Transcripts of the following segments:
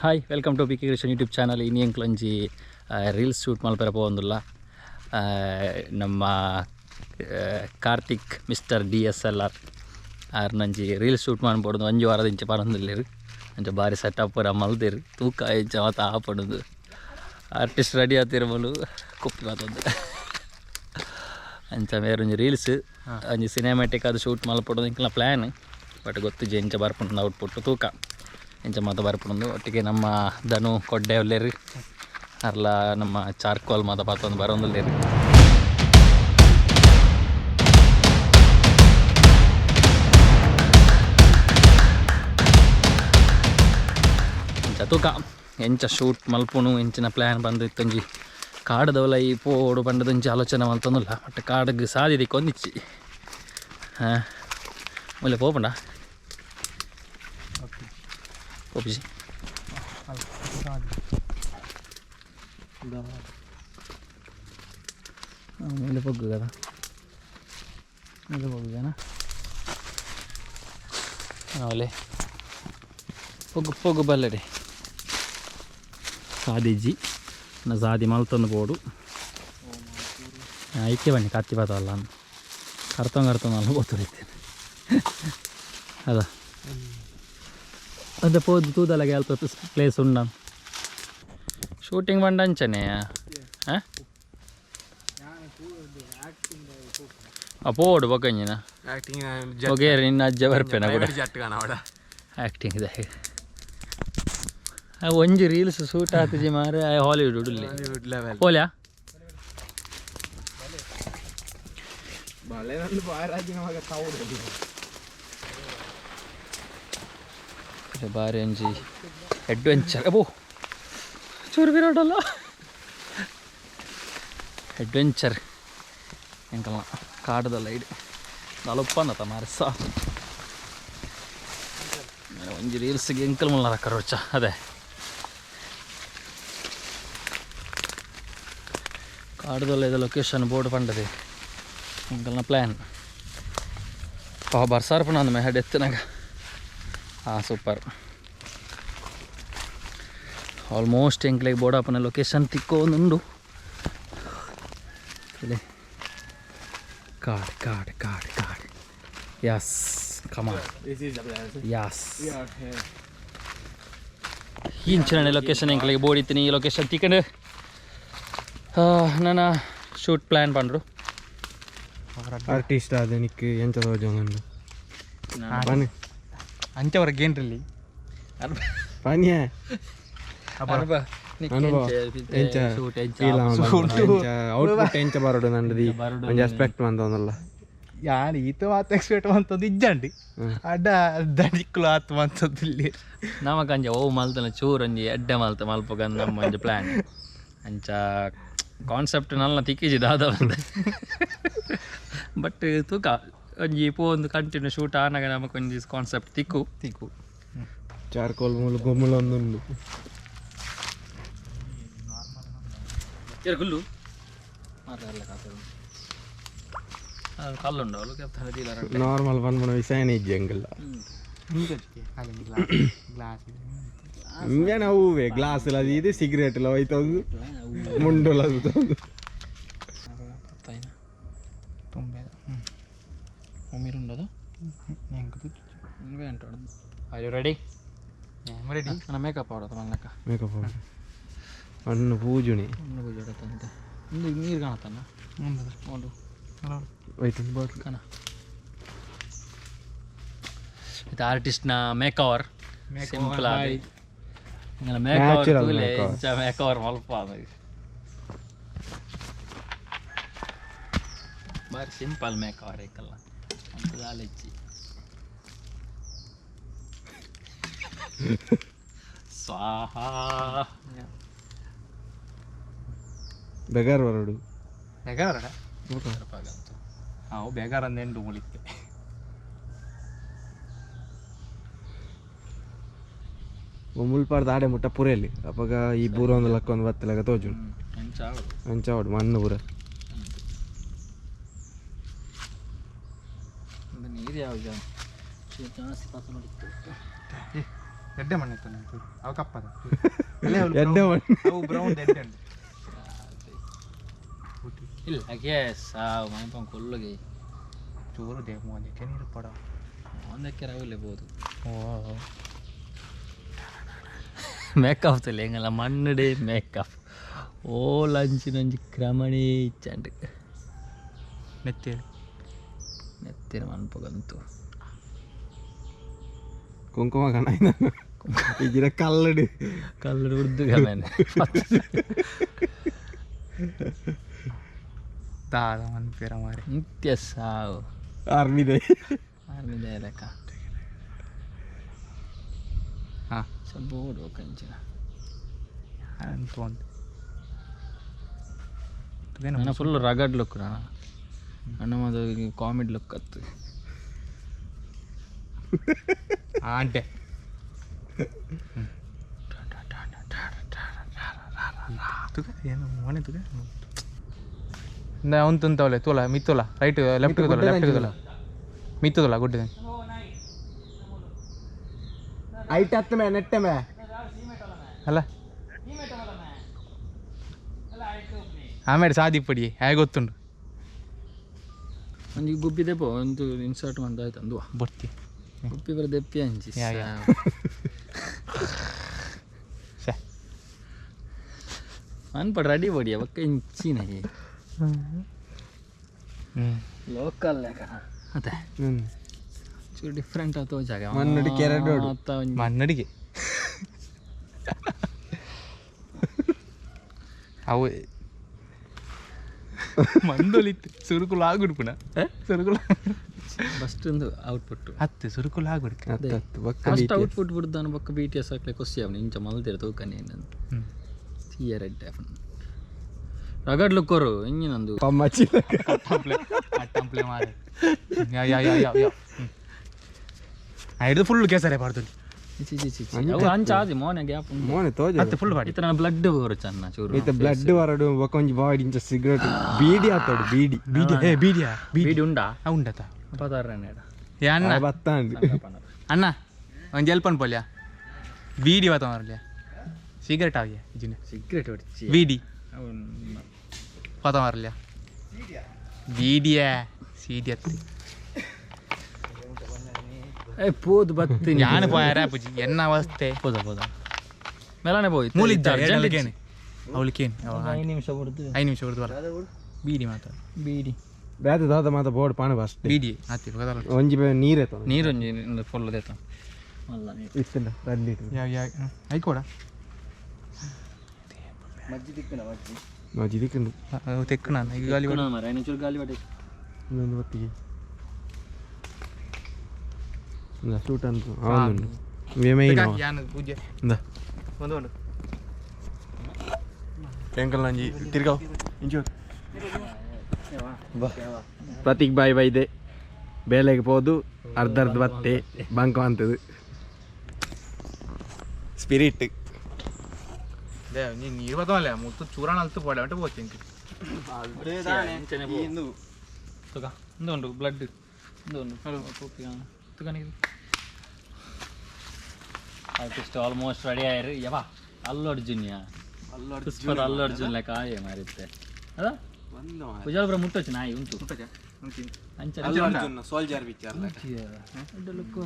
Hi welcome to B K Krishnan YouTube channel. ಇನಿ ಎಂಕ್ಲೊಂಜಿ reels shoot ಮಲ್ಪೆರೆ ಪೋವೊಂದುಲ್ಲ. ನಮ್ಮ ಕಾರ್ತಿಕ್ ಮಿಸ್ಟರ್ DSLR ಆರ್ನಂಜಿ ರೀಲ್ಸ್ ಶೂಟ್ ಮನ್ಪೊಡು ಒಂಜಿ ವಾರದಿಂಚ ಪನೊಂದುಲ್ಲೆರ್. ಅಂಚ ಬಾರಿ ಸೆಟಪ್ ಪೂರ ಮಲ್ದೆರ್. ತೂಕ ಇಂಚ ಮಾತ ಆಪುಂಡು. ಆರ್ಟಿಸ್ಟ್ ರೆಡಿ ಆತಿರ್ ಮೂಲು ಕುಪ್ಪಿ ಮಾತೊಂದು. ಅಂಚ ಮೇರೊಂಜಿ ರೀಲ್ಸ್ ಒಂಜಿ ಸಿನಿಮ್ಯಾಟಿಕ್ ಅದು ಶೂಟ್ ಮಲ್ಪೊಡು ಎಂಕ್ಲ ಪ್ಲ್ಯಾನ್. ಬಟ್ ಗೊತ್ತಿಜ್ಜಿ ಎಂಚ ಬರ್ಪುಂಡು ಔಟ್ಪುಟ್. ತೂಕ ಎಂಚ ಮಾತ ಬರ್ಪುಂಡು. ಒಟ್ಟಿಗೆ ನಮ್ಮ ಧನು ಕೊಡ್ಡೆ ಉಲ್ಲೆರ್. ಅರ್ಲ ನಮ್ಮ ಚಾರ್ಕೋಲ್ ಮಾತ ಪಾತೊಂದು ಬರೋಂದುಲ್ಲೆರ್. ಅಂಚ ತೂಕ ಎಂಚ ಶೂಟ್ ಮಲ್ಪುನು ಎಂಚಿನ ಪ್ಲ್ಯಾನ್ ಬಂದು ಇತ್ತೊಂಜಿ ಕಾಡ್ದವಲ ಈ ಪೋಡು ಪಂಡದೊಂಜಿ ಆಲೋಚನೆ ಮಲ್ತೊಂದುಲ್ಲ. ಬಟ್ ಕಾಡ್ಗ್ ಸಾದಿ ದಿಕ್ಕೊಂದಿಚ್ಚಿ. ಹಾಂ ಮುಲ್ಲೆ ಪೋಪುಂಡ ಪೋಪಿಜಿ ಮೂಲೆ ಪೊಗ್ಗು కదా, ಮೂಲೆ ಪೊಗ್ಗುಗನಾ ಅವಲೆ ಪೊಗ್ಗು ಪೊಗ್ಗು ಬಲ್ಲಡೆ ಸಾದಿಜ್ಜಿ ನ ಸಾದಿ ಮಲ್ತೊಂದು ಬೋಡು. ಐಕೆ ಬನ್ನಿ ಕತ್ತಿ ಪಾತವಲ್ಲ ಕರ್ತೊಂದು ಕರ್ತೊಂದು ಅಲ್ಲ ಪೋತುರಿತ್ತೇನೆ ಅದ ಅದ ಪೋದು ತೂದಲಗೆ ಅಲ್ಪ ಪ್ಲೇಸ್ ಉಂಡ ಶೂಟಿಂಗ್ ಬಂಡ ಅಂಚನೆ. ಹಾಂ ಪೋಡು ಬೊಕ್ಕಂಜಿನ ಒಗೇರಿ ನಿನ್ನ ಅಜ್ಜ ಬರ್ಪೇನ ಕೂಡ ಆ್ಯಕ್ಟಿಂಗ್ ಇದೆ. ಒಂಜಿ ರೀಲ್ಸ್ ಶೂಟ್ ಆತಜಿ ಮಾರೆ ಹಾಲಿವುಡ್ ಉಳ್ಳಿ ಪೋಲ್ಯಾ ಬಾರಿ ಒಂಜಿ ಅಡ್ವೆಂಚರ್. ಅಬೋ ಚೂರು ಬಿರೋಡಲ್ಲ ಅಡ್ವೆಂಚರ್ ಎಂಕಲ್ನ ಕಾಡದ ಲೈಡ್ ನಲುಪ್ಪಂದತ ಮಾರಸ ಒಂಜಿ ರೀಲ್ಸ್ಗೆ ಎಂಕಲ್ ಮುಲ್ಲ ಕರೋಚ. ಅದೇ ಕಾಡದಲ್ಲ ಇದು ಲೊಕೇಶನ್ ಬೋರ್ಡ್ ಪಂಡದೆ ಎಂಕಲ್ನ ಪ್ಲ್ಯಾನ್. ಪಾ ಬರ್ಸಾರ್ಪಣ ಅಂದ ಮೇ ಹೆಡ್ ಎತ್ತನಾಗ. ಹಾಂ ಸೂಪರ್. ಆಲ್ಮೋಸ್ಟ್ ಎಂಕ್ಲೆಗ್ ಬೋರ್ಡ್ ಆಪನ ಲೊಕೇಶನ್ ತಿಕ್ಕೋಂದುಂಡು. ಕಾಡ್ ಕಾಡ್ ಕಾಡ್ ಕಾಡ್. Yes come on. Yes ಇಂಚಿನ ಲೊಕೇಶನ್ ಎಂಕ್ಲೆಗ್ ಬೋರ್ಡ್ ಇತ್ತಿನಿ. ಈ ಲೊಕೇಶನ್ ತಿಕ್ಕಂಡು ನನ್ನ ಶೂಟ್ ಪ್ಲ್ಯಾನ್ ಪಂಡ್ರು. ಆರ್ಟಿಸ್ಟ್ ಆದ ನಿಕ್ ಎಂಚ ತೋಜೊಂದುಂಡು ಪನಿ ಅಂಚವರ ಗೇನ್ರಲ್ಲಿ ಪನಿಯೆ ಎಂಚ ಔಟ್ಪುಟ್ ಎಂಚ ಬರೋಡು ನಂಡದಿ ಒಂಜಿ ಎಕ್ಸ್ಪೆಕ್ಟ್ ಮಂತೊಂದುಲ್ಲ. ಯಾನ್ ಈತ ಮಾತ ಎಕ್ಸ್ಪೆಕ್ಟ್ ಮಂತೊಂದು ಇಜ್ಜಂಡಿ ಅಡ್ಡ ದಡಿಕ್ಲು ಆತ್ ಮಂತೊಂದು ಇಲ್ಲಿ ನಮಕಂಜ ಓ ಮಲ್ತನ ಚೂರೊಂಜಿ ಎಡ್ಡೆ ಮಲ್ತ ಮಲ್ಪಗಂದು ನಮ್ಮ ಒಂಜಿ ಪ್ಲ್ಯಾನ್. ಅಂಚ ಕಾನ್ಸೆಪ್ಟ್ ನಲ್ಲ ತಿಕ್ಕಿಜಿ ದಾದ ಬಟ್ ತೂಕ ಒಂಜಿ ಪೋ ಒಂದು ಕಂಟಿನ್ಯೂ ಶೂಟ್ ಆನಾಗ ನಮಕ್ ಒಂಜಿ ಕಾನ್ಸೆಪ್ಟ್ ತಿಕ್ಕು ತಿಕ್ಕು. ಚಾರ್ಕೋಲ್ ಮೂಲು ಗೊಮ್ಮುಲೊಂದುಂಡು. ಗುಲ್ಲು ಕಲ್ಲುಂಡು ನಾರ್ಮಲ್ ಪನ್ಪುನ ವಿಷಯನೇ ಇಜ್ಜಿ ಎಂಕಲ್ಲ. ಗ್ಲಾಸ್ ಇಂಜನ ಹೂವೆ ಗ್ಲಾಸ್ ಎಲ್ಲ ಇದು ಸಿಗರೇಟ್ ಎಲ್ಲ ಹೋಯ್ತೊಂದು ಮುಂಡುಲ ತೂತೊಂದು. ತುಂಬೆ ಉಮಿರುಂಡದು are you ready? Ready. ನನ್ನ ಮೇಕಪ್ ಆಡೋದು ಮಲ್ಲಕ್ಕ ಮೇಕಪ್ ಹಣ್ಣು ಪೂಜುಣಿ ಹಣ್ಣು ಪೂಜೆ ಆಡತ್ತಂತೆ. ಇಂದು ನೀರು ಕಾಣತ್ತಾನ ನೋಡು ಹೋಯ್ತು ಬಾಟ್ಲು ಕಾಣ. ಇದು ಆರ್ಟಿಸ್ಟ್ನ ಮೇಕ್ ಓವರ್ ಸಿಂಪಲ್ ಆಗಿ ಮೇಕ್ ಓವರ್ Natural ತೂಲೆ makeover. ಇಂಚ ಮೇಕ್ ಓವರ್ ಮಲ್ಪ ಬಾರಿ ಸಿಂಪಲ್ ಮೇಕ್ ಓವರ್ ಐಕಲ್ಲ ಅಂತ ದಾಲೆಚ್ಚಿ. ಸ್ವಾಹಾ ಬೆಗಾರ್ ಬರೋಡು ಬೇಗಾರ ಹಾವು ಬೇಗಾರ ಅಂದೆಂಡು ಮುಳಿತ್ತೆ. ಮುಲ್ಪಾರ್ದ ಆಡೆ ಮುಟ್ಟ ಪುರೆಯಲ್ಲಿ ಅಪಗ ಈ ಬೂರ ಒಂದು ಲಕ್ಕ ಒಂದು ಬತ್ತಲಗ ತೋಜು ಅಂಚ ಆವಡು ಮಣ್ಣು ಪೂರ. ನೀರು ಯಾವ ಜಾಸ್ತಿ ಪಾತ್ರ ನೋಡಿತ್ತು. ಎಡ್ಡೆ ಮಣ್ಣು ಇತ್ತು ನಂಗೆ ಅವು ಕಪ್ಪದ ಎಡ್ಡೆ ಮಣ್ಣು ಅವು ಬ್ರೌನ್ ಎಡ್ಡೆ ಉಂಟು ಇಲ್ಲ ಸಾವು ಮೈಪಂ ಕೊಲ್ಲುಗೆ ಚೂರು they ಮೋದಕ್ಕೆ ನೀರು ಪಡ ಒಂದಕ್ಕೆ ರವಿಲೆ ಬೋದು ಓ ಮೇಕಪ್ ತಲೆ ಎಂಗಲ್ಲ ಮಣ್ಣುಡೆ ಮೇಕಪ್ ಓ ಲಂಚಿನೊಂಜಿ ಕ್ರಮಣೇ ಇಚ್ಚಂಡ್ ನೆತ್ತೇಳಿ ನೆತ್ತಿನ ಮನ್ಪಗಂತು ಕುಂಕುಮ ಕಣ ಇಜ್ಜಿಡ ಕಲ್ಲಡು ಕಲ್ಲಡು ಉರ್ದು ಗಮನೆ ದಾದ ಮನ್ಪೇರ ಮಾರೆ ನಿತ್ಯ ಸಾವು ಆರ್ಮಿದೆ ಆರ್ಮಿದ ಲೆಕ್ಕ ಹಾಂ ಬೋರ್ಡ್ ಕಂಚಿನ ಅಂತ ಒಂದು ನನ್ನ ಫುಲ್ ರಗಡ್ ಲುಕ್ ಅಣ್ಣ ಅಣ್ಣ ಅದು ಕಾಮಿಡಿ ಲುಕ್ ಅತ್ತು ಆಂಟೆ ತುಗ ಏನು ಮನೆ ತುಗ ಉಂತುಂತವಲೆ ತೋಲ ಮಿತ್ತೋಲ ರೈಟ್ ಲೆಫ್ಟ್ ತೋಲ ಲೆಫ್ಟ್ ತೋಲ ಮಿತ್ತೋಲ ಗುಡ್ಡೆ ಐಟ್ ಹತ್ತ ಮೇ ನೆಟ್ಟೆ ಮೇ ಅಲ್ಲ ಆಮೇಲೆ ಸಾದಿ ಪಡಿ ಹೇಗೆ ಗೊತ್ತುಂಡು ಒಂಜಿ ಗುಬ್ಬಿ ದೆಪ್ಪೋ ಒಂದು ಇನ್ಸರ್ಟ್ ಮಂದ ಆಯ್ತು ಅಂದುವ ಬರ್ತಿ ಗುಬ್ಬಿ ಬರ ದೆಪ್ಪಿ ಅಂಚಿ ಯಾ, ಯಾ. ಸೆ ಅನ್ಪಡ್ ರೆಡಿ ಬಡಿಯ ಬಕ್ಕ ಇಂಚಿನ ಹ್ಞೂ ಲೋಕಲ್ ಲೆಕ್ಕ ಅದೇ ಹ್ಞೂ ಚೂರು ಡಿಫ್ರೆಂಟ್ ಆತೋ ಜಾಗ ಮಣ್ಣುಡಿ ಕೆರಡೋಡು. ಆತ ಒಂಜಿ ಮನ್ನಡಿಗೆ ಅವು ಮಂದೊಲಿತ್ತು ಸುರುಕುಲು ಆಗುಡ್ಪುಣ ಸುರುಕುಲು ಫಸ್ಟ್ ಒಂದು ಔಟ್ಪುಟ್ ಹತ್ತು ಸುರುಕುಲು ಆಗುಡ್ಕ ಹತ್ತು ಹತ್ತು ಬಕ್ಕ ಫಸ್ಟ್ ಔಟ್ಪುಟ್ ಬಿಡ್ದಾನ ಬೊಕ್ಕ ಬಿ ಟಿ ಎಸ್ ಹಾಕ್ಲೆ ಕೊಸಿ ಅವನು ಇಂಚ ಮಲ್ದಿರ ತೂಕನೆ ಏನಂದು ಹ್ಞೂ ತೀಯರೆಡ್ಡೆ ಅವನು ರಗಡ್ ಲುಕ್ ಅವರು ಇಂಜಿನಂದು ಪಮ್ಮಚ್ಚಿ ಅಟ್ಟಂಪ್ಲೆ ಅಟ್ಟಂಪ್ಲೆ ಮಾರೆ ಯಾ ಯಾ ಯಾ ಯಾ ಯಾ ಹಿಡಿದು ಫುಲ್ ಕೇಸರೆ ಬಾರ್ದು ಚಿ ಚಿ ಚಿ ಚಿ ಅವು ಅಂಚ ಆದಿ ಮೋನೆ ಗ್ಯಾಪ್ ಉಂಡು ಮೋನೆ ತೋಜ ಹತ್ತು ಫುಲ್ ಬಾಡಿ ಇತರ ಬ್ಲಡ್ ಬರು ಚನ್ನ ಚೂರು ಇತ್ತ ಬ್ಲಡ್ ವರಡು ಬೊಕ್ಕ ಒಂಜಿ ಬಾಡಿ ಇಂಚ ಸಿಗರೇಟ್ ಬೀಡಿ ಆತೋಡು ಬೀಡಿ ಬೀಡಿ ಏ ಬೀಡಿಯಾ ಬೀಡಿ ಬೀಡಿ ಉಂಡಾ ಉಂಡತ ಪದಾರನೇಡ ಏ ಅಣ್ಣ ಬತ್ತಾಂಡು ಅಣ್ಣ ಒಂದು ಎಲ್ಪನ್ ಪೋಲ್ಯಾ ಬೀಡಿ ವಾತ ಮಾರಲ್ಯಾ ಸಿಗರೇಟ್ ಆವಿಯ ಇಜಿನ ಸಿಗರೇಟ್ ಹೊಡ್ಚಿ ಬೀಡಿ ಅವನು ವಾತ ಮಾರಲ್ಯಾ ಬೀಡಿಯಾ ಸೀಡಿ ಅತ್ತಿ ಏ ಪೋದು ಬತ್ತೀನಿ ಯಾನು ಪೋಯಾರ ಪೂಜಿ ಎನ್ನ ಅವಸ್ಥೆ ಪೋದ ಪೋದ ಮೇಲಾನೆ ಪೋಯಿ ಮೂಲಿದ್ದ ಅವಳಿಗೇನು ಅವಳಿಗೇನು ಐದು ನಿಮಿಷ ಬರ್ತದೆ ಐದು ನಿಮಿಷ ಹೊಡೆದು ಬರ ಬೀಡಿ ಮಾತಾಡ ಬೀಡಿ ಬೇತೆ ದಾದ ಮಾತ ಬೋರ್ಡ್ ಪಾಣ ಬಸ್ಟ್ ಬೀಡಿ ಆತಿ ಗೊತ್ತಲ್ಲ ಒಂಜಿ ಬೇ ನೀರೇ ತೋ ನೀರೊಂಜಿ ಫುಲ್ ದೇತ ಮಲ್ಲ ನೀರು ಇತ್ತಂಡ ರಲ್ಲಿ ಇಟ್ಟು ಯಾವ ಯಾವ ಐಕೋಡ ಮಜ್ಜಿ ದಿಕ್ಕಂಡು ತೆಕ್ಕು ನಾನು ಈಗ ಗಾಲಿ ಮಾರ್ರೆ, ಐದು ಚೂರು ಗಾಲಿ ಬಡಿ ಇನ್ನೊಂದು ಹೊತ್ತಿಗೆ ಶೂಟ್ ಅಂತ ಅವನುಂಡು ಮೇಮೈನ ಯಾನು ಪೂಜೆ ಇಂದ ಒಂದು ಒಂದು ಎಂಕಲ್ ನಂಜಿ ತಿರ್ಗಾವ್ ಇಂಚು ಪ್ರತೀಕ್ ಬಾಯ್ ಬೈದೆ ಬೇಲೆಗೆ ಪೋದು ಅರ್ಧ ಅರ್ಧ ಬತ್ತೆ ಬಂಕ ಅಂತದು ಸ್ಪಿರಿಟ್ ನೀನು ನೀರು ಬತ್ತವಲ್ಲ ಮುತ್ತು ಚೂರಾಣ ಅಲ್ತು ಪೋಡೆ ಅಂಟು ಪೋತೀನಿ ತುಗ ಇಂದು ಬ್ಲಡ್ ಇಂದು ತುಗ ನೀರು ಆರ್ಟಿಸ್ಟ್ ಆಲ್ಮೋಸ್ಟ್ ರೆಡಿ ಆಯ್ರಿ ಯವ ಅಲ್ಲು ಅರ್ಜುನ್ಯ ಪುಷ್ಪದ ಅಲ್ಲು ಅರ್ಜುನ್ ಲೆಕ್ಕ ಆಯೆ ಮಾರಿತ್ತೆ ಅದ ಪುಜಾಲ್ಪುರ ಮುಟ್ಟೊಚ್ಚು ನಾಯಿ ಉಂಟು ಅಂಚ ಸೋಲ್ಜರ್ ವಿಚಾರ ಲುಕ್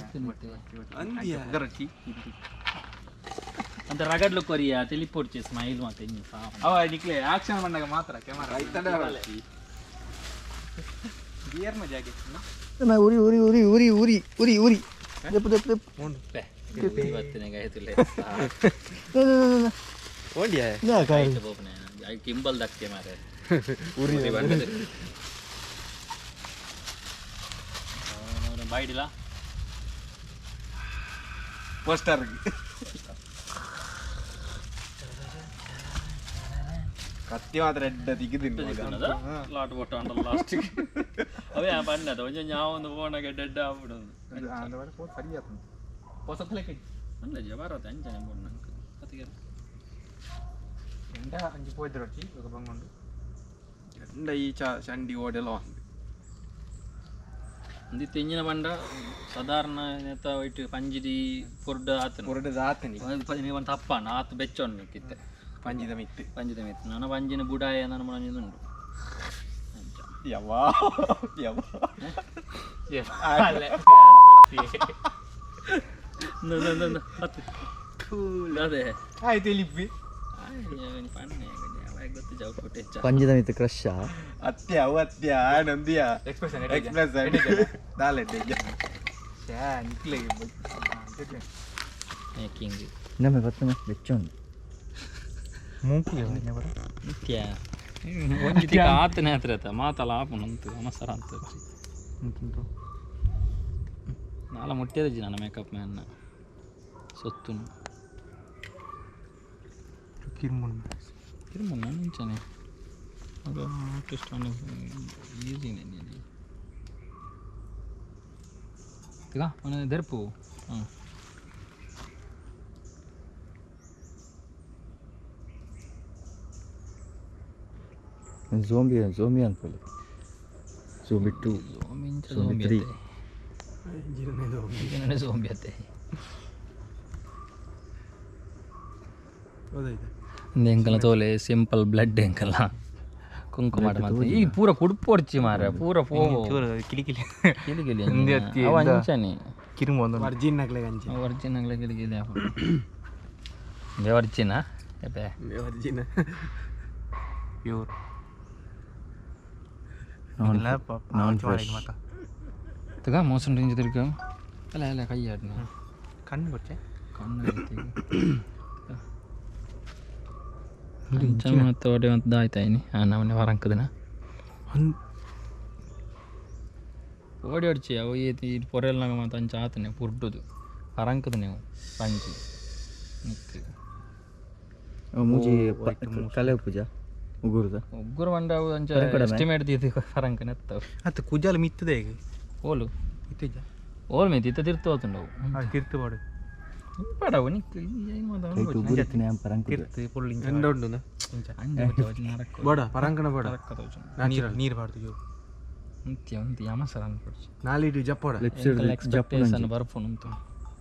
ಅಂತ ರಗಡ್ ಲುಕ್ ಕೊರಿಯ ತೆಲಿಪೊಡ್ಚಿ ಸ್ಮೈಲ್ ಮಾತ ಇನ್ನು ಅವ ನಿಕ್ಲೆ ಆಕ್ಷನ್ ಬಂದಾಗ ಮಾತ್ರ ಕ್ಯಾಮರಾ ಬಿಯರ್ ಮಜಾ ಉರಿ ಉರಿ ಉರಿ ಉರಿ ಉರಿ ಉರಿ ಉರಿ ದೆಪ್ಪು ದೆಪ್ಪು ದೆಪ್ಪು ಇವತ್ತಿನ ಓಂಡಿಯಾ ಕಿಂಬಲ್ ದಕ್ಕೆ ಮಾರೆ ಉರಿ ಬಾಯ್ಡಿಲ್ಲ ಪೋಸ್ಟರ್ ಕತ್ತಿ ಮಾತ್ರ ಎಡ್ಡ ದಿಗಿದಿಲ್ಲ ಲಾಟ್ ಬೊಟ್ಟ ಲಾಸ್ಟ್ ಅವೇ ಬಣ್ಣದ ಒಂಜಿ ಒಂದು ಫೋನಾಗ ಡೆಡ್ ಆಗ್ಬಿಡೋದು ಸರಿ ಆತು ಹೊಸ ಅಲ್ಲ ಜಬಾರತ್ ಅಂಚನೆ ಬೋರ್ಡ್ ನಂಗೆ ಅತಿಗೆ ಎಂಡ ಅಂಜಿ ಪೋಯ್ದಿರೊಟ್ಟಿ ಇವಾಗ ಬಂಗೊಂಡು ಎಂಡ ಈ ಚ ಚಂಡಿ ಓಡೆಲ್ಲ ಒಂದು ಇಂಜಿನ ಬಂಡ ಸಾಧಾರಣ ನೆತ್ತ ವೈಟ್ ಪಂಜಿಡಿ ಪೊರ್ಡ ಆತನ ಪೊರ್ಡ ಆತನಿ ಒಂದು ತಪ್ಪಣ್ಣ ಆತ ಬೆಚ್ಚೊಣ್ಣು ಕಿತ್ತೆ ಪಂಜಿದ ಮಿತ್ತು ಪಂಜಿದ ಮಿತ್ತು ನಾನು ಪಂಜಿನ ಬುಡಾಯ ನಾನು ಮನಂಜಿದುಂಡು ಯವ್ವಾ ಯವ್ವಾ ಅದೇ ಆಯ್ತು ಇಲ್ಲಿಪ್ಪಿ ಪಂಜಿದ ಮಿತ್ತು ಕ್ರಶ್ ಅತ್ಯ ಅವು ಅತ್ಯ ನಂದಿಯ ಎಕ್ಸ್ಪ್ರೆಷನ್ ಎಕ್ಸ್ಪ್ರೆಸ್ ದಾಲೆ ಮೇಕಿಂಗ್ ನಮ್ಮ ಬರ್ತನೆ ಬೆಚ್ಚೊಂಡು ಮೂಕು ನಿತ್ಯ ಒಂಜಿ ತಿಕ್ಕ ಆತನೇ ಹತ್ರ ಆತ ಮಾತಲ್ಲ ಆಪುನಂತು ಅವಸರ ಅಂತ ನಾಲ ಮುಟ್ಟಿಯದಜ್ಜಿ ನನ್ನ ಮೇಕಪ್ ಮ್ಯಾನ್ನ ಸೊತ್ತುನು ಕಿರ್ಮುನ್ ತಿರುಮುನ್ನ ಮುಂಚೆನೆ ಅದು ಆರ್ಟಿಸ್ಟ್ ಈಸಿನೇ ತಿಗ ಅವನ ದೆರ್ಪು ಹಾಂ ಝೋಂಬಿ ಝೋಂಬಿ ಅನ್ಕೊಳ್ಳಿ zombie 2 zombie zombie 3 zombie zombie ಅತ್ತೆ ಎಂಕಲ ತೋಲೆ ಸಿಂಪಲ್ ಬ್ಲಡ್ ಎಂಕಲ ಕುಂಕುಮ ಮಾತ್ರ ಈ ಪೂರ ಕುಡುಪು ಒಡ್ಚಿ ಮಾರ ಪೂರ ಪೋವು ಕಿಲಿ ಕಿಲಿ ಕಿಲಿ ಕಿಲಿ ಇಂದೆ ಅತ್ತಿ ಅವ ಅಂಚನೆ ಕಿರುಮು ಒಂದು ವರ್ಜಿನ್ ನಕ್ಲೆ ಗಂಜಿ ಒರ್ಜಿನ್ ಆಗ್ಲೇ ಕಿಲಿ ಕಿಲಿ ಬೇ ಒರ್ಜಿನ ಎಪೆ ವರ್ಜಿನ್ ಪ್ಯೂರ್ ನಾನ್ ಫ್ರೆಶ್ ತಗ ಮೋಸಂ ರೇಂಜ್ ತಿರ್ಗ ಅಲ್ಲ ಅಲ್ಲ ಕೈ ಆಡ್ನ ಕಣ್ಣು ಕೊಚ್ಚೆ ಕಣ್ಣು ಅಂಚ ಮತ್ತು ಒಡೆ ಮತ್ತು ಆಯ್ತಾಯಿನಿ ಹಾಂ ನಮ್ಮನೆ ಹೊರಂಕದಿನ ಓಡಿ ಹೊಡ್ಚಿ ಅವು ಈ ಪೊರೆಲ್ನಾಗ ಮತ್ತು ಅಂಚ ಆತನೆ ಪುರ್ಡುದು ಹೊರಂಕದ ನೀವು ಪಂಚಿ ನಿಕ್ ಮೂಜಿ ಕಲೆ ಪೂಜಾ ಉಗುರುದ ಉಗ್ಗುರು ಮಂಡ ಅವು ಅಂಚ ಎಸ್ಟಿಮೇಟ್ ದೀತಿ ಹೊರಂಕ ನೆತ್ತವು ಅತ್ತ ಕುಜಾಲ ಮಿತ್ತದೆ ಹೇಗೆ ಓಲು ಇತ್ತಿಜ ಓಲ್ ಮಿತ್ ಇತ್ತ ತಿರ್ತು ಹೋತುಂಡವು ತಿರ್ತು ಪಾಡು ಪಡವು ನಿಕ್ ಏನು ಮಾತಾಡ ಉಗುರುತ್ತಿನ ಪರಂಕು ತಿರ್ತು ಪೊಳ್ಳು ಇಂಚ ಎಂಡ ಉಂಡು ಇಂಚ ಬೋಡ ಪರಂಕಣ ಬೋಡ ನೀರು ನೀರು ಬಾರ್ದು ಜೋ ಅಂತ್ಯ ಅಂತ್ಯ ಯಮಸರ ಅನ್ಕೊಡ್ಚಿ ನಾಲಿಡು ಜಪ್ಪೋಡ ಲಿಪ್ಸ್ ಎಕ್ಸ್ಪೆಕ್ಟೇಷನ್ ಬರ್ಪುನು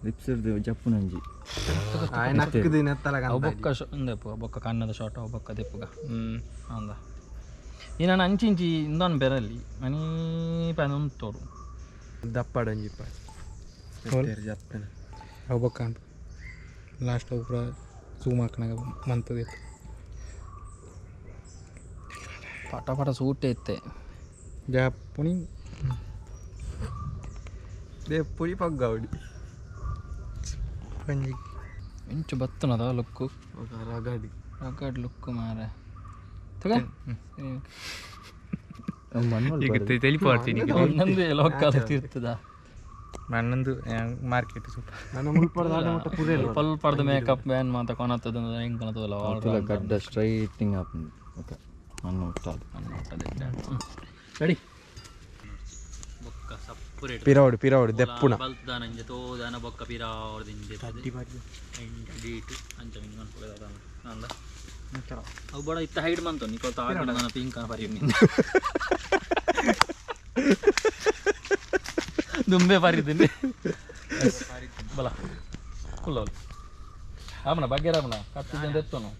ಲಿಪ್ಸ್ ಜಪ್ಪುನಂಜಿ ನಕ್ಕದು ನೆತ್ತಲ ಅವು ಬೊಕ್ಕ ಇಂದಪ್ಪು ಬೊಕ್ಕ ಕಣ್ಣದ ಶಾಟ್ ಅವು ಬೊಕ್ಕ ದೆಪ್ಪುಗ ಅಂದ ಈ ನಾನು ಅಂಚಿ ಇಂಚಿ ಇಂದೊಂದು ಬೆರಲ್ಲಿ ಮನೀ ಪನ ತೋಡು ದಪ್ಪಡ ಅಂಜಿಪ್ಪ ಜಪ್ಪನ ಅವು ಬೊಕ್ಕ ಲಾಸ್ಟ್ ಅವು ಪೂರ ಝೂಮ್ ಹಾಕನಾಗ ಮಂತದ ಪಟ ಪಟ ಸೂಟೆ ಇತ್ತೆ ಜಪ್ಪುನಿ they ಪುಡಿ ಪಗ್ಗೌಡಿ ಪಂಜಿ ಇಂಚು ಬತ್ತನದ ಲುಕ್ಕು ರಗಡಿ ರಗಡ್ ಲುಕ್ಕು ಮಾರೆ ತಗ ಈಗ ತೆಲಿಪಾಡ್ತೀನಿ ಒಂದೊಂದು ಲೋಕಾಲ ತೀರ್ತದ ನನ್ನೊಂದು ಮಾರ್ಕೆಟ್ ಸ್ವಲ್ಪ ನನ್ನ ಮುಲ್ಪಡ್ದ ಆಡ ಮಟ್ಟ ಪುರೆ ಪಲ್ಪಡ್ದ ಮೇಕಪ್ ಬ್ಯಾನ್ ಮಾತ ಕೊನತ್ತದ ಹೆಂಗ್ ಕೊನತ್ತದಲ್ಲ ಗಡ್ಡ ಸ್ಟ್ರೈಟಿಂಗ್ ಆಪುಂಡು ಓಕೆ ಮಣ್ಣು ಹುಟ್ಟಾದು ರೆಡಿ ಬೊಕ್ಕ ಸಪ್ಪುರೇಟ್ ಪಿರವಡು ಪಿರವಡು ದೆಪ್ಪುಣ ಬಲ್ತದಾನ ಇಂಜೆ ತೋದಾನ ಬೊಕ್ಕ ಪಿರಾವಡ್ದು ಇಂಜೆ ಡೀಟು ಅಂಚ ಮಿಂಗ್ ಮನ್ಪುಗದ ಅಂದ ಅವು ಬಡ ಇತ್ತ ಹೈಡ್ ಮಂತು ನಿಕೋತ ಆಗ ನನ್ನ ಪಿಂಕ್ ಪರಿ ದುಂಬೆ ಪರಿದ್ದೀನಿ ಬಲ ಕುಲ್ಲೋಲ್ ಆಮನ ಬಗ್ಗೆರಾಮನ ಕತ್ತಿದ್ದ ಎತ್ತೋನು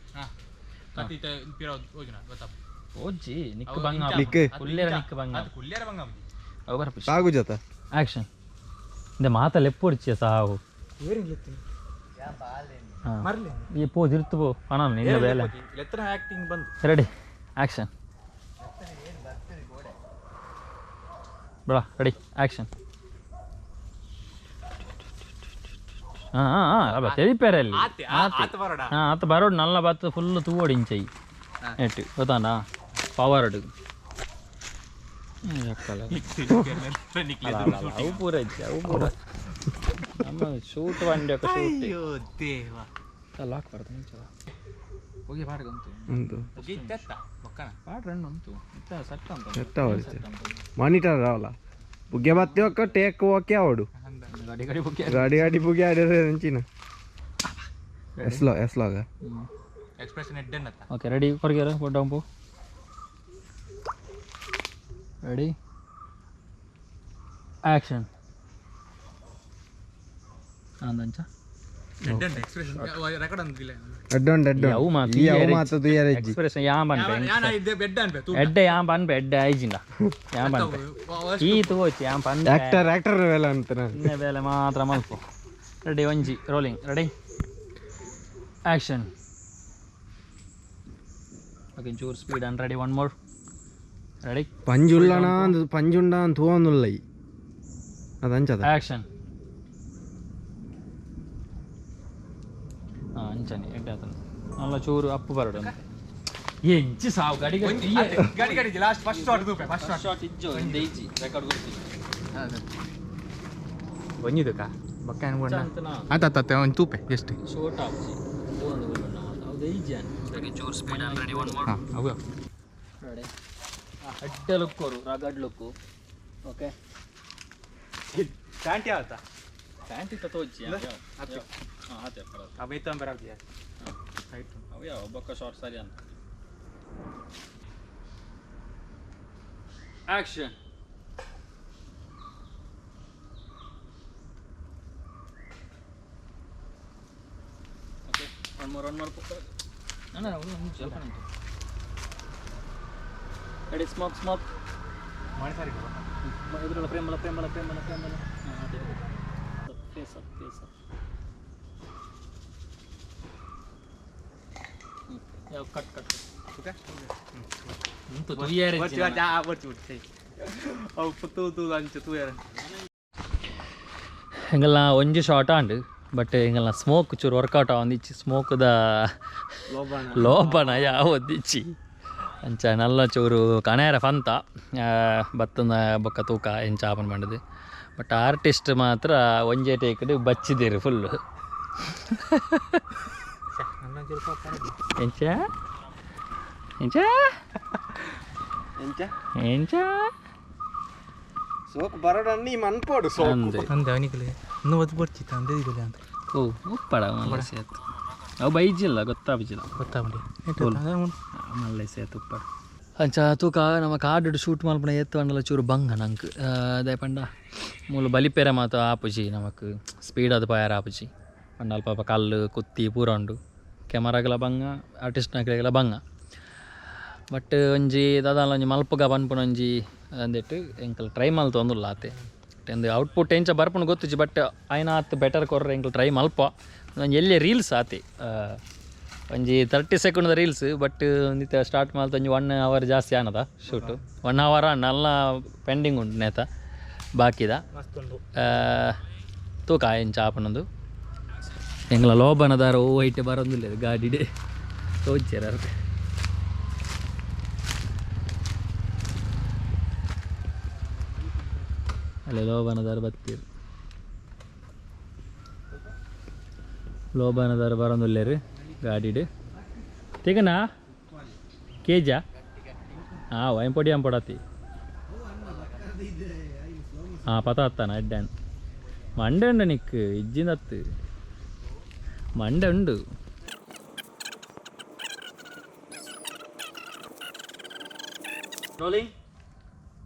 ಓಜ್ಜಿ ನಿಕ್ ಬಂಗ ನಿಕ್ಕು. ಕುಲ್ಲೇರ ನಿಕ್ ಬಂಗ ಅವು ಬರ್ಪು ಸಾಗು ಜೊತ ಆಕ್ಷನ್ ಇಂದ ಮಾತ ಲೆಪ್ಪೊಡ್ಚಿ ಸಾವು ಈ ಪೋ ತಿರ್ತು ಪೋ ಪಣ ನಿನ್ನ ಬೇಲೆ ಆಕ್ಟಿಂಗ್ ಬಂದು ರೆಡಿ ಆಕ್ಷನ್ ಬೇಡ ರೆಡಿ ಆಕ್ಷನ್ ಹಾಂ ಹಾಂ ಹಾಂ ಅಲ್ಲ ತೆರಿಪೇರೆ ಅಲ್ಲಿ ಹಾಂ ಆತ ಬರೋಡು ನಲ್ಲ ಬಾತ್ ಫುಲ್ ತೂವೋಡು ಇಂಚೈ ನೆಟ್ ಗೊತ್ತಾಂಡ ಪವರ್ಡ್ ಅವು ಪೂರ ಇಜ್ಜಿ ಅವು ಪೂರ ನಮ್ಮ ಶೂಟ್ ವಂಡಿ ఒక ಶೂಟ್ ಅಯ್ಯೋ ದೇವ ಲಾಕ್ ಬರ್ತದೆ ಮುಂಚೆ ಹೋಗಿ ಪಾಡ್ಗೆ ಉಂಟು ಉಂಟು ಪಾಡ್ ರನ್ ಉಂಟು ಇತ್ತ ಸೆಟ್ ಅಂತ ಸೆಟ್ ಆವಡಿತೆ ಮಾನಿಟರ್ ರಾವಲ ಬುಗ್ಗೆ ಬತ್ತಿ ಒಕ್ಕ ಟೇಕ್ ಓಕೆ ಆವಡು ಗಾಡಿ ಗಾಡಿ ಬುಗ್ಗೆ ಗಾಡಿ ಗಾಡಿ ಬುಗ್ಗೆ ಆಡಿದ್ರೆ ಅಂಚಿನ ಎಸ್ಲೋ ಎಸ್ಲೋಗ ಎಕ್ಸ್ಪ್ರೆಷನ್ ಎಡ್ಡನ್ನತ್ತ ಓಕೆ ರೆಡಿ ಕೊರಗೇರ ಡೌನ್ ರೆಡಿ ಆಕ್ಷನ್ ಅಂದಂಚ ಅಡ್ಡೊಂಡು ಅಡ್ಡೊಂಡು ಈ ಅವು ಮಾತ ತುಯ್ಯರ ಇಜ್ಜಿ ಎಕ್ಸ್ಪ್ರೆಷನ್ ಯಾ ಪನ್ಪೆ ಎಡ್ಡೆ ಯಾ ಪನ್ಪೆ ಎಡ್ಡೆ ಆಯ್ಜಿಂಡ ಯಾ ಪನ್ಪೆ ಈ ತೂವೊಚ್ಚಿ ಯಾ ಪನ್ಪೆ ಆಕ್ಟರ್ ಆಕ್ಟರ್ ಬೇಲೆ ಅಂತ ಇನ್ನೇ ಬೇಲೆ ಮಾತ್ರ ಮಲ್ಪು ರೆಡಿ ಒಂಜಿ ರೋಲಿಂಗ್ ರೆಡಿ ಆಕ್ಷನ್ ಓಕೆ ಚೂರು speed and ready one more ready ಪಂಜುಳ್ಳಣ ಪಂಜುಂಡ ಅಂತ ತೂವೊಂದುಲ್ಲ ಈ ಅದಂಚದ ಆಕ್ಷನ್ ಹಾಂ ಅಂಚನೆ ಎಡ್ಡೆ ಆತನ ಅಲ್ಲ ಚೂರು ಅಪ್ಪು ಬರಡು ಅಂತ ಎಂಚಿ ಸಾವು ಗಡಿ ಗಡಿ ಗಡಿ ಲಾಸ್ಟ್ ಫಸ್ಟ್ ಶಾಟ್ ತೂಪೆ ಫಸ್ಟ್ ಶಾಟ್ ಶಾಟ್ ಇಜ್ಜೋ ಇಂದ ಇಜ್ಜಿ ರೆಕಾರ್ಡ್ ಕೊಡ್ತೀನಿ ಒಂಜಿದಕ್ಕ ಬಕ್ಕ ಅನ್ಕೊಂಡ ಆತ ಆತ ಒಂದು ತೂಪೆ ಜಸ್ಟ್ ಶೋರ್ಟ್ ಆಪ್ಜಿ ಒಂದು ಹೌದು ಇಜ್ಜಿ ಚೂರು ಸ್ಪೀಡ್ ಅಂಡ್ ರೆಡಿ ಒನ್ ಮೋರ್ ಹಾಂ ಅವು ರೆಡಿ ಅಡ್ಡ ಲುಕ್ ಅವರು ರಗಡ್ ಲುಕ್ಕು ಓಕೆ ಪ್ಯಾಂಟ್ ಯಾವತ್ತಾ ಪ್ಯಾಂಟ್ ಇತ್ತ ತೋಜಿ ಹಾಂ ಆತೆ ಅವೇತಂಬರ ಅವು ಯಾವ ಬೊಕ್ಕ ಶಾರ್ಟ್ ಸರಿ ಅಂತ action okay one more one more ಅಣ್ಣ ಒಂದು ಸ್ವಲ್ಪ ರೆಡಿ ಸ್ಮೋಕ್ ಸ್ಮೋಕ್ ಎದುರಲ್ಲ ಪ್ರೇಮಲ ಪ್ರೇಮಲ ಪ್ರೇಮಲ ಪ್ರೇಮಲ ಹಾಂ ಅದೇ ಫೇಸ್ ಅಪ್ ಫೇಸ್ ಅಪ್ ಯಾವ ಕಟ್ ಕಟ್ ಎಂಗಲ್ನ ಒಂಜಿ ಶಾರ್ಟ್ ಆಂಡ್ ಬಟ್ ಎಂಗಲ್ನ ಸ್ಮೋಕ್ ಚೂರು ವರ್ಕೌಟ್ ಆವೊಂದಿಚ್ಚಿ ಸ್ಮೋಕ್ದ ಲೋಪನ ಯಾವೊಂದಿಚ್ಚಿ ಅಂಚ ನಲ್ಲ ಚೂರು ಕಣೇರ ಫಂತ ಬತ್ತನ ಬೊಕ್ಕ ತೂಕ ಎಂಚ ಆಪನ್ ಪಂಡದು ಬಟ್ ಆರ್ಟಿಸ್ಟ್ ಮಾತ್ರ ಒಂಜೆ ಟೇಕಡ್ ಬಚ್ಚಿದೇರು ಫುಲ್ಲು ಎಂಚ ಎಂಚ ಎಂಚ ಎಂಚ ಸೋಕು ಬರಡನ್ನು ಈ ಮನ್ಪೋಡು ಸೋಕು ಅಂದೆ ಅಂದೆ ಅವನಿಗೆ ಇನ್ನೂ ಒತ್ತು ಬರ್ಚಿತ್ತು ಅಂದೆ ಇದಿಲ್ಲ ಅಂತ ಓ ಉಪ್ಪಡ ಮಲ್ಲೇಸಿ ಆಯ್ತು ಅವು ಬೈಜಿಲ್ಲ ಗೊತ್ತಾಪಿಜಿಲ್ಲ ಗೊತ್ತಾಗ್ಬಿಡಿ ಮಲ್ಲೇಸಿ ಆಯ್ತು ಉಪ್ಪಡ ಅಂಚ ತೂಕ ನಮ್ಮ ಕಾಡು ಶೂಟ್ ಮಲ್ಪಣ ಏತ್ತು ಅಂಡಲ ಚೂರು ಬಂಗ ನಂಗೆ ಅದೇ ಪಂಡ ಮೂಲು ಬಲಿಪೆರೆ ಮಾತ ಆಪುಜಿ ನಮಕ್ ಸ್ಪೀಡ್ ಅದು ಪಾಯರ ಆಪುಜಿ ಪಂಡ ಅಲ್ಪ ಪಾಪ ಕಲ್ಲು ಕುತ್ತಿ ಪೂರ ಉಂಡು ಕ್ಯಾಮರಾಗಲ ಬಂಗ ಆರ್ಟಿಸ್ಟ್ನಕ್ಲೆಗಲ ಬಂಗ ಬಟ್ ಒಂಜಿ ದಾದಾಲ ಒಂಜಿ ಮಲ್ಪುಗ ಪನ್ಪುನ ಒಂಜಿ ಅಂದಿಟ್ಟು ಎಂಕಲ್ ಟ್ರೈ ಮಲ್ತೊಂದುಲ್ಲ ಆತೆ ಎಂದ್ ಔಟ್ಪುಟ್ ಎಂಚ ಬರ್ಪುಂಡು ಗೊತ್ತುಜಿ ಬಟ್ ಆಯ್ನ ಆತ್ ಬೆಟರ್ ಕೊರ್ರೆ ಎಂಕಲ್ ಟ್ರೈ ಮಲ್ಪ ಒಂಜಿ ಎಲ್ಲೆ ರೀಲ್ಸ್ ಆತೆ ಒಂಜಿ 30 ಸೆಕೆಂಡ್ ರೀಲ್ಸ್ ಬಟ್ ಒಂದಿತ್ತೆ ಸ್ಟಾರ್ಟ್ ಮಲ್ತ ಒಂಜಿ 1 ಅವರ್ ಜಾಸ್ತಿ ಆನದ ಶೂಟು 1 ಅವರ್ ನಲ್ಲ ಪೆಂಡಿಂಗ್ ಉಂಟು ನೇತ ಬಾಕಿದ ತೂಕ ಎಂಚ ಆಪುನೊಂದು ಎಂಗ್ಲ ಲೋಬನದಾರ ಓ ಐಟೆ ಬರೋದಿಲ್ಲ ಗಾಡಿಡೆ ತೋಜ್ಜೆರ್ ಅರ್ಧ ಅಲ್ಲಿ ಲೋಬನದಾರ ಬತ್ತೀರು ಲೋಬನದಾರ ಬರೋದಿಲ್ಲೇರು ಗಾಡಿಡ್ ತಿಗನಾ ಕೇಜಾ ಹಾಂ ವೈನ್ ಪೊಡಿ ಅಂಪೊಡತಿ ಹಾಂ ಪತ ಹತ್ತಾನ ಅಡ್ಡಾನ್ ಮಂಡೆ ಉಂಡು ನಿಕ್ ಇಜ್ಜಿನತ್ತು ಮಂಡೆ ಉಂಡು ರೋಲಿಂಗ್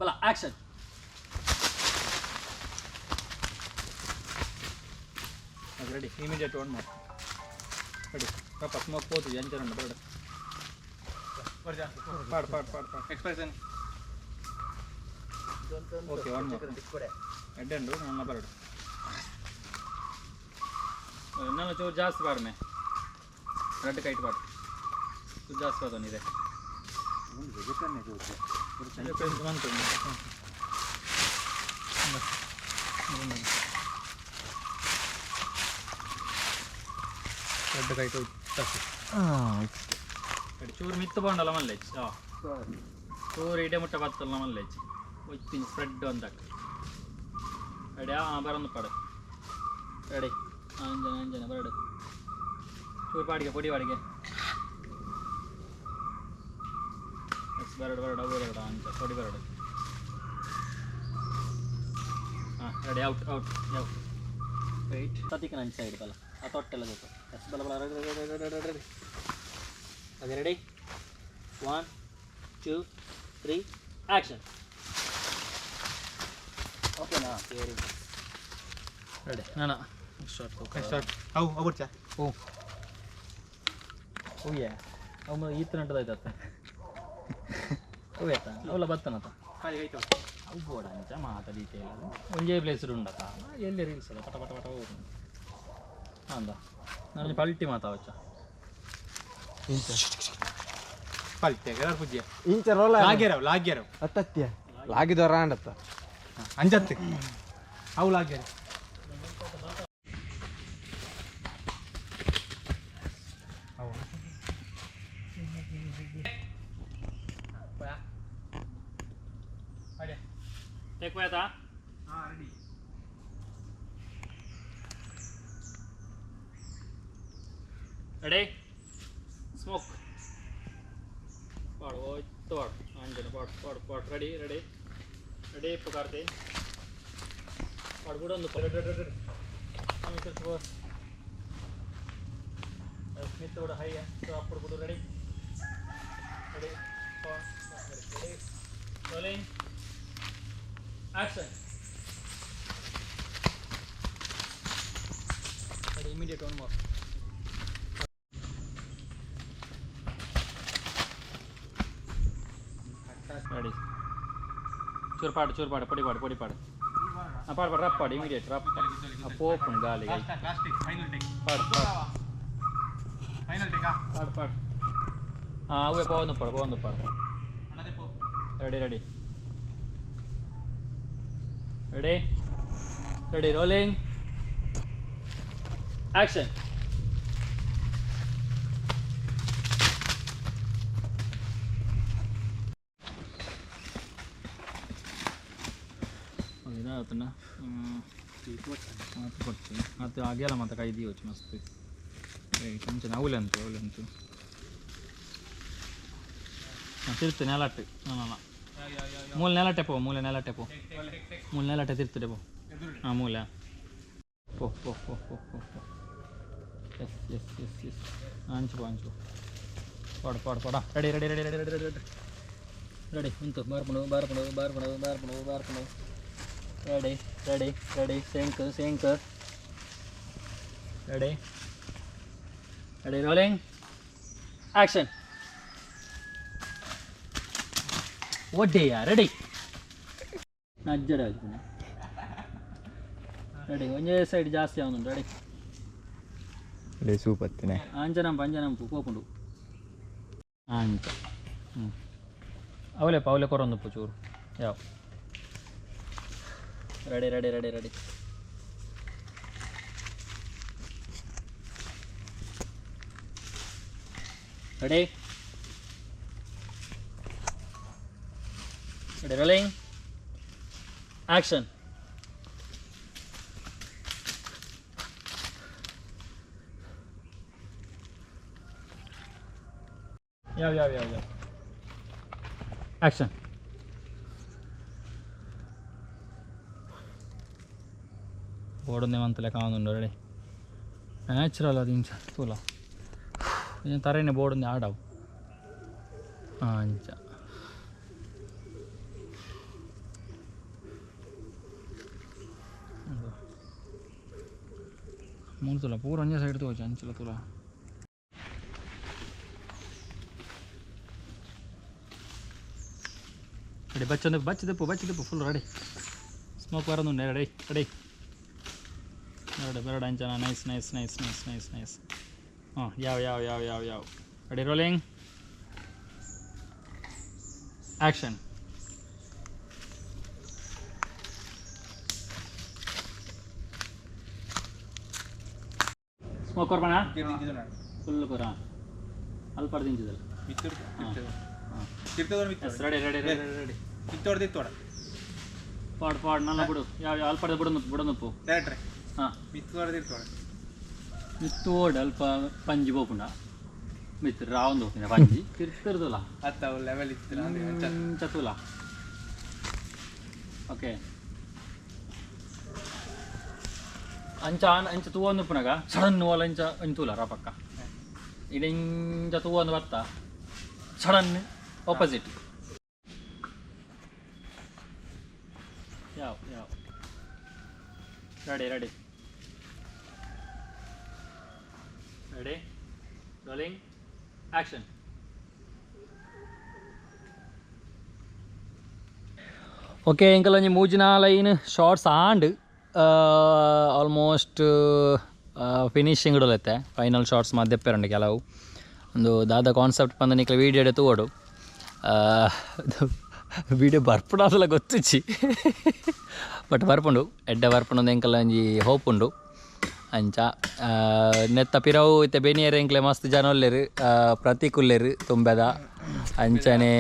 ಬಲ action ready immediate one more ready ಪಾಪ ಸ್ಮೋಕ್ ಪೋತು ಎಂಚರ ಉಂಡು ಬರಡು ಪಾಡು ಪಾಡು ಪಾಡು ಪಾಡು ಎಕ್ಸ್ಪ್ರೆಷನ್ ಓಕೆ ಒನ್ ಮೋರ್ ಎಡ್ಡೆ ಉಂಡು ನನ್ನ ಬರಡು ನನ್ನ ಚೂರು ಜಾಸ್ತಿ ಪಾಡ್ಮೆ ರೆಡ್ ಕೈಟ್ ಪಾಡು ಚೂರು ಜಾಸ್ತಿ ಪಾದೋನಿದೆ ರೆಡ್ ಕೈಟ್ ಚೂರು ಮಿತ್ತು ಬೋಂಡಲ್ಲ ಮಲ್ಲೇಜ್ ಹಾಂ ಚೂರು ಇಡೆ ಮುಟ್ಟ ಬತ್ತಲ್ಲ ಮಲ್ಲೇಜ್ ಒತ್ತಿ ಸ್ಪ್ರೆಡ್ ಒಂದಕ್ಕೆ ರೆಡಿ ಹಾಂ ಬರೋದು ಪಾಡು ರೆಡಿ ಅಂಜನ ಅಂಜನ ಬರಡು ಚೂರು ಪಾಡಿಗೆ ಪೊಡಿ ಪಾಡಿಗೆ ಎಸ್ ಬರಡು ಬರಡು ಅವು ಬರಡು ಅಂಚ ಪೊಡಿ ಬರಡು ಹಾಂ ರೆಡಿ ಔಟ್ ಔಟ್ ಯಾವ ವೆಯ್ಟ್ ಸತಿಕ ನನ್ನ ಸೈಡ್ ಬಲ ಆ ತೊಟ್ಟೆಲ್ಲ ಬೇಕು ಎಸ್ ಬಲ ಬಲ ready ready ready ready ready okay ready 1 2 3 action ಓಕೆನಾ? ರೆಡಿ. ನಾನಾ ಸ್ಟಾರ್ಟ್. ಸ್ಟಾರ್ಟ್. ಅವು ಅವು ಚಾ. ಓ ಓಯ್, ಅವ ಈತ ನಟದಾಯ್ತತ್ತ. ಅವು ಆಯ್ತಾ? ಅವಲ ಬತ್ತನತ. ಅವು ಬೋಡ ಅಂಚ ಮಾತ ಡೀಟೇಲ್ ಒಂಜೇ ಪ್ಲೇಸ್ ಉಂಡತ. ಎಲ್ಲಿ ರೀಲ್ಸ್ ಅಲ್ಲ, ಪಟ ಪಟ ಪಟ ಹೋಗುದು ಅಂದ. ನಾನು ಪಲ್ಟಿ ಮಾತಾವಚ್ಚ. ಪಲ್ಟೆ ಎಲ್ಲಾರು ಪೂಜ್ಯ. ಇಂಚ ರೋಲ. ಲಾಗ್ಯರವ್ ಲಾಗ್ಯರವ್. ಅತ್ತತ್ಯ ಲಾಗಿದವರ ಆಂಡತ್ತ. ಅಂಜತ್ತು ಅವು ಲಾಗ್ಯರ. ಟೇಕ್ ಆಯ್ತಾ? ರೆಡಿ. ಸ್ಮೋಕ್ ಪಾಡು, ಹೋಯ್ತು ಪಾಡು, ಅಂಜನ ಪಾಡು ಪಾಡು ಪಾಡು. ರೆಡಿ ರೆಡಿ ರೆಡಿ ಪುಕಾರ್ತಿ ಪಾಡು ಬಿಡೊಂದು. ಸ್ಮಿತ್ ಕೂಡ ಹೈ ಅప్పుడు ಬಿಡು. Ready ready ready rolling action. Ready, immediate one more. Ready. ಚೂರು ಪಾಡು, ಚೂರು ಪಾಡು, ಪೊಡಿ ಪಾಡು, ಪೊಡಿ ಪಾಡು. ಹಾಂ, ಪಾಡು ಪಾಡು, ರಪ್ ಪಾಡು, ಇಮಿಡಿಯೇಟ್ ರಪ್. ಪೋಪುಂಡು ಗಾಲಿ. Final take. ಪಾಡು ಪಾಡು. ಫೈನಲ್ ಟೇಕಾ? ಪಾಡು ಪಾಡು. ಹಾಂ, ಅವೇ ಪೋವೊಂದು ಪಾಡು, ಪೋವೊಂದು ಪಾಡು. Ready ready ready ready rolling action. ಇದಾತನ ಮಾತು ಕೊಡ್ತೀನಿ ಮತ್ತು ಆಗೆಲ್ಲ ಮತ್ತೆ ಕೈ ದಿಯೋಚು ಮಸ್ತ್. ಕೊಂಚ ಅವಲಂತು ಅವಲಂತು ತಿರ್ತು ನೆಲಟ್ಟು. ಹಾಂ, ಮೂಲೆ ನೆಲಟ್ಟೆ ಪೋ, ಮೂಲೆ ನೆಲಟ್ಟೆ ಪೋ, ಮೂಲೆ ನೆಲಟ್ಟೆ ತಿರ್ತದೆ ಪೋ. ಹಾಂ, ಮೂಲೆ ಪೋ ಪೋ ಪೋ ಪೋ ಪೋ ಪೋ. Yes yes yes yes. ಅಂಚು ಪೋ, ಅಂಚು ಪಾಡು ಪಾಡು ಪಾಡ. Ready ready ready ready ready ready ready. ಉಂಟು ಬಾರ್ಪುಂಡು ಬಾರ್ಪುಂಡು ಬಾರ್ಪುಂಡು ಬಾರ್ಪುಂಡು ಬಾರ್ಪುಂಡು. Ready ready ready sync sync. Ready ready rolling action. ಒಡ್ಡೆಯ ready ನಜ್ಜಡ ಆಯ್ತು. ರೆಡಿ, ಒಂದೇ ಸೈಡ್ ಜಾಸ್ತಿ ಆವೊಂದುಂಡು. ರೆಡಿ. ರೆಡಿ ಸೂಪತ್ತಿನ. ಅಂಜನಂಪು ಅಂಜನಂಪು ಪೋಪುಂಡು ಅಂಚ. ಹ್ಞೂ, ಅವಲೇಪ ಅವಲೆ ಕೊರೊಂದುಪ್ಪು ಚೂರು ಯಾವ. Ready ready ready ready ready ready rolling action. ಯಾವ ಯಾವ ಯಾವ ಯಾವ. ಆ್ಯಕ್ಷನ್. ಬೋರ್ಡ್ ಮಂತ್ ಲೆಕ್ಕ ಕಾಣುಂಡು. ರೆಡಿ, ನ್ಯಾಚುರಲ್ ಅದು ಇಂಚ ತೂಲ. ಇಂಚ ತರೇನೆ ಬೋರ್ಡ್ ಆಡವು ಅಂಚ. ಮೂರು ತುಲ ಪೂರ ಒಂಜೆ ಸೈಡ್ ತೋಚ ಅಂಚಲ ತುಲ. ರೆಡಿ, ಬಚ್ಚೊಂದು ಬಚ್ಚದಪ್ಪು ಬಚ್ಚದಪ್ಪು ಫುಲ್ ರೆಡಿ. ಸ್ಮೋಕ್ ಬರೋದುಂಡೆ. ರೆಡಿ ರೆಡಿ ಎರಡು ಬೆರಡು ಅಂಚನ. Nice nice nice nice nice nice. ಹಾಂ, ಯಾವ ಯಾವ ಯಾವ ಯಾವ ಯಾವ. Ready rolling action. Smoke ಕೊರ್ಪಣ full ಕೊರ ಅಲ್ಪ ದಿಂಚಿದಲ್ಲ. Ready ready ready ready. ಪಾಡ್ ಪಾಡ್ ನಲ್ಲ ಬಿಡು. ಯಾವ ಯಾವ ಅಲ್ಪದ ಬಿಡು ಬಿಡನುಪ್ಪು. ಹಾಂ, ಮಿತ್ತು ಓಡ್ ಅಲ್ಪ ಪಂಜಿ ಪೋಪುಂಡ ಮಿತ್ತು ರಾವಂದು ಹೋಗ್ತೀನಿ ಪಂಜಿ ತಿರ್ತಿರ್ದಲ್ಲ ಚತುಲ. ಓಕೆ, ಅಂಚ ಅಂಚ ತೂವೊಂದು ಉಪ್ಪುನಗ ಸಡನ್ ಓಲ ಇಂಚ ಒಂಜಿ ತೂಲ ರಪಕ್ಕ ಇಡ ಇಂಚ ತೂವೊಂದು ಬತ್ತ ಸಡನ್ ಆಪೋಸಿಟ್. ಯಾವ ಯಾವ. Ready, ready, ready, rolling, action. Okay, ಎಂಕಲೊಂಜಿ ಮೂಜಿನ line shorts and almost finishing ಇಡಲತ್ತೆ. Final shots ಮದ್ದೆಪ್ಪೆರಂಡು ಕೆಲವು. ಒಂದು ದಾದ ಕಾನ್ಸೆಪ್ಟ್ ಪಂದ ನಿಕ್ಲೆ ವೀಡಿಯೋ ತೂವೊಡು. ವೀಡಿಯೋ ಬರ್ಪುಡಾದಲ ಗೊತ್ತುಜ್ಜಿ, ಬಟ್ ಬರ್ಪುಂಡು, ಎಡ್ಡೆ ಬರ್ಪುಂಡು ಎಂಕಲ ಒಂಜಿ ಹೋಪ್ ಉಂಡು. ಅಂಚ ನೆತ್ತ ಪಿರವು ಇತ್ತೆ ಬೆನಿಯರ್ ಎಂಕ್ಲೆ ಮಸ್ತ್ ಜನ ಉಲ್ಲೆರ್, ಪ್ರತೀಕ್ ಉಲ್ಲೆರ್ ತುಂಬೆದ. ಅಂಚನೆ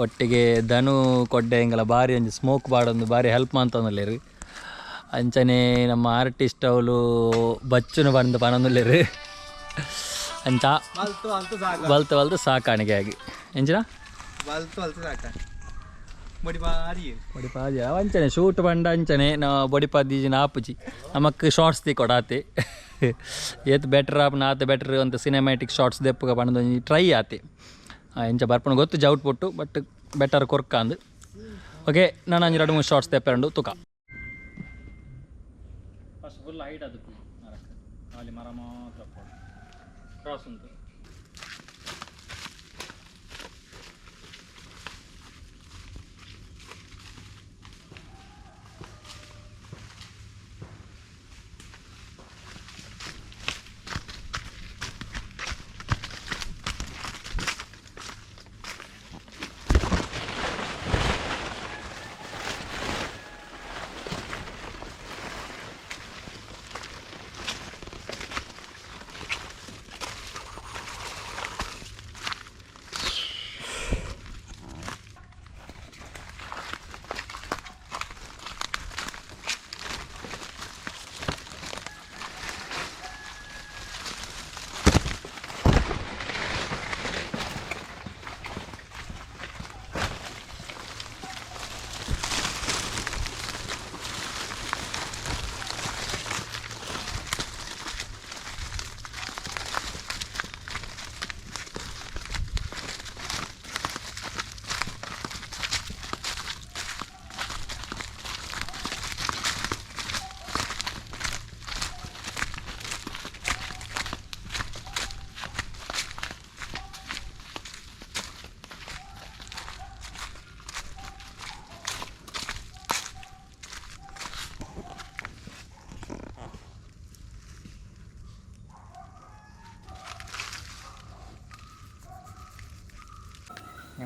ಒಟ್ಟಿಗೆ ಧನು ಕೊಡ್ಡೆ ಎಂಕಲ ಬಾರಿ ಒಂಜಿ ಸ್ಮೋಕ್ ಬಾಡೊಂದು ಬಾರಿ ಹೆಲ್ಪ್ ಮಂತೊಂದುಲ್ಲೆರ್. ಅಂಚನೆ ನಮ್ಮ ಆರ್ಟಿಸ್ಟ್ ಅವಳು ಬಚ್ಚುನು ಬಂದು ಪನೊಂದುಲ್ಲೆರ್. ಅಂಚ ಬಲ್ತು ಬಲ್ತು ಸಾಕಾಣಿಕೆ ಆಗಿ ಎಂಚಿನ ಬೊಡಿಪಾದಿ ಅಂಚನೆ ಶೂಟ್ ಬಂಡ ಅಂಚನೆ ನಾವು ಬೊಡಿಪಾದಿ ಆಪುಜಿ, ನಮಕ್ ಶಾರ್ಟ್ಸ್ ದಿ ಕೊಡಾತೆ ಏತ್ ಬೆಟರ್ ಆಪುನ ಆತೆ ಬೆಟರ್ ಅಂತ ಸಿನಿಮ್ಯಾಟಿಕ್ ಶಾರ್ಟ್ಸ್ ದೆಪ್ಪುಗ ಪಂಡ ಒಂಜಿ ಟ್ರೈ ಆತೆ. ಎಂಚ ಬರ್ಪುನ ಗೊತ್ತು ಔಟ್ ಪುಟ್ಟು, ಬಟ್ ಬೆಟರ್ ಕೊರ್ಕಾಂದು. ಓಕೆ, ನಾನು ಒಂಜಿ ಎರಡು ಮೂರು ಶಾರ್ಟ್ಸ್ ದೆಪ್ಪೆರಂಡು ತುಕ. ಫಸ್ಟ್ ಫುಲ್ ಹೈಟ್ ಅದು ಮರಕ್ಕೆ ಅಲ್ಲಿ ಮರ ಮಾತ್ರ ಕ್ರಾಸ್ ಉಂಟು.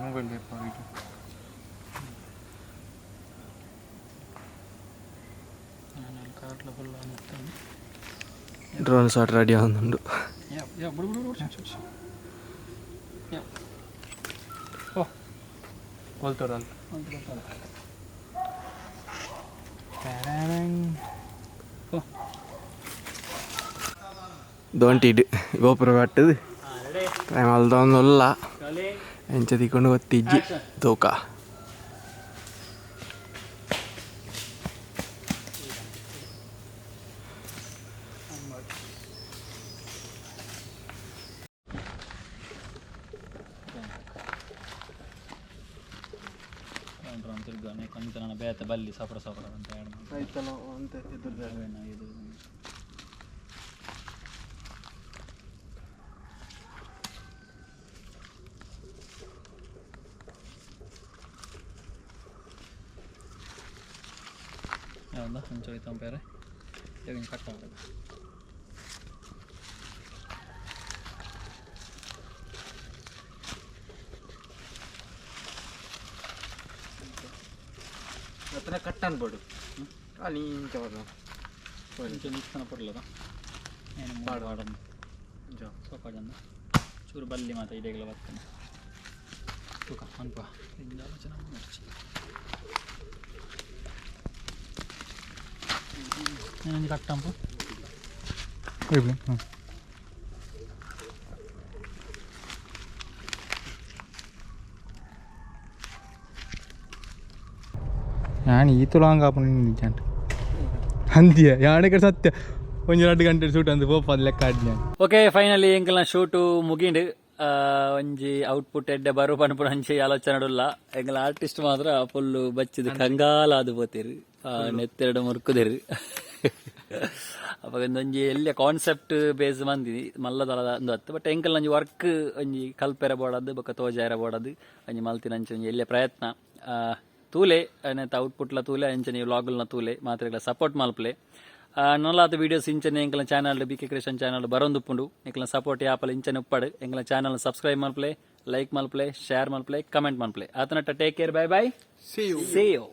ಮೊಬೈಲ್ ಬೇಕು ಅವರಿಗೆ. Drone shot ready ಆವೊಂದುಂಡು. ಬಲ್ತೋಡಲ್. ದೋಂಟಿಡ್ ಗೋಪುರ ಕಟ್ಟದು ಅಲ್ದೊಂದುಲ್ಲ ಎಂಚ ತಿಕ್ಕೊಂಡು ಗೊತ್ತಿಜ್ಜಿ ತೂಕ. ಕೊಂಚ ನನ್ನ ಬೇತೆ ಬಲ್ಲಿ ಸಪಡ ಸಪಡ ಅಂತ. ಇದು ಯಾವ್ದ ಒಂಚೂರು ತಂಪೇರೆ ಇವಾಗ ಕಟ್ ಮಾಡೋದು. ಅತನ ಕಟ್ ಅನ್ಬೋಡು ಅಲ್ಲಿ ಇಂಚ ಬರೋದು. ಒಂಚೂರು ನಿಸ್ತನ ಪಡ್ಲದ ಏನು ಪಾಡೊಂದು ಸ್ವಲ್ಪ ಜನ ಚೂರು ಬಲ್ಲಿ ಮಾತ ಇದೇಗಲ ಬರ್ತೇನೆ ತೂಕ ಅನ್ಪ ಚೆನ್ನಾಗಿ ಮರ್ಚಿ ಒಂಜಿ ಕಟ್ಟಂಪು. ಹ್ಞೂ. ನಾನು ಈ ತುಳಾಂಗ ನಿಜಾಂಟ್ ಅಂತ್ಯ ಯಾಣೆ ಸತ್ಯ ಒಂಜಿ 2 ಗಂಟೆ ಶೂಟ್ ಅಂದು ಪೋಪ ಲೆಕ್ಕ ಆಡ್ನ. ಓಕೆ, ಫೈನಲಿ ಎಂಕಲ್ನ ಶೂಟು ಮುಗಿಂಡು. ಒಂಜಿ ಔಟ್ಪುಟ್ ಎಡ್ಡೆ ಬರು ಪನ್ಪುನ ಒಂಜಿ ಆಲೋಚನೆ ಉಲ್ಲ. ಎಂಕಲ ಆರ್ಟಿಸ್ಟ್ ಮಾತ್ರ ಫುಲ್ಲು ಬಚ್ಚಿದ್ ಕಂಗಾಲ ಆದ್ ಪೋತೆರ್, ನೆತ್ತೆರಡು ಮುರ್ಕುದೆರ್. ಅಪಗ ಒಂಜಿ ಎಲ್ಯ ಕಾನ್ಸೆಪ್ಟ್ ಬೇಸ್ ಮಂದಿನಿ ಮಲ್ಲದಲ ಅಂದು ಅತ್ತು. ಬಟ್ ಎಂಕಲ್ ಒಂಜಿ ವರ್ಕ್ ಒಂಜಿ ಕಲ್ಪೆರೆ ಬೋಡಾದ್ ಬೊಕ ತೋಜಾಯರೆ ಬೋಡಾದ್ ಒಂಜಿ ಮಲ್ತಿನ ಅಂಚ ಒಂಜಿ ಎಲ್ಯ ಪ್ರಯತ್ನ. ತೂಲೆ ನೆತ್ತ ಔಟ್ಪುಟ್ಲ ತೂಲೆ, ಅಂಚನೆ ವ್ಲಾಗ್ಲ್ನ ತೂಲೆ, ಮಾತ್ರೆಗಳ ಸಪೋರ್ಟ್ ಮಲ್ಪಲೆ. ನನಲಾತ ವೀಡಿಯೋಸ್ ಇಂಚನೆ ಎಂಕಲ್ನ channel B K creation channel ಬರೊಂದುಪ್ಪುಂಡು. ಎಂಕಲ್ನ ಸಪೋರ್ಟ್ ಯಾಪಲ ಇಂಚನೆ ಉಪ್ಪಡ್. ಎಂಕಲ್ನ ಚಾನಲ್ ಸಬ್ಸ್ಕ್ರೈಬ್ ಮಲ್ಪಲೆ, ಲೈಕ್ ಮಲ್ಪಲೆ, ಶೇರ್ ಮಲ್ಪಲೆ, ಕಮೆಂಟ್ ಮಲ್ಪಲೆ. ಆತನಟ್ಟ take care, bye bye. See you. See you.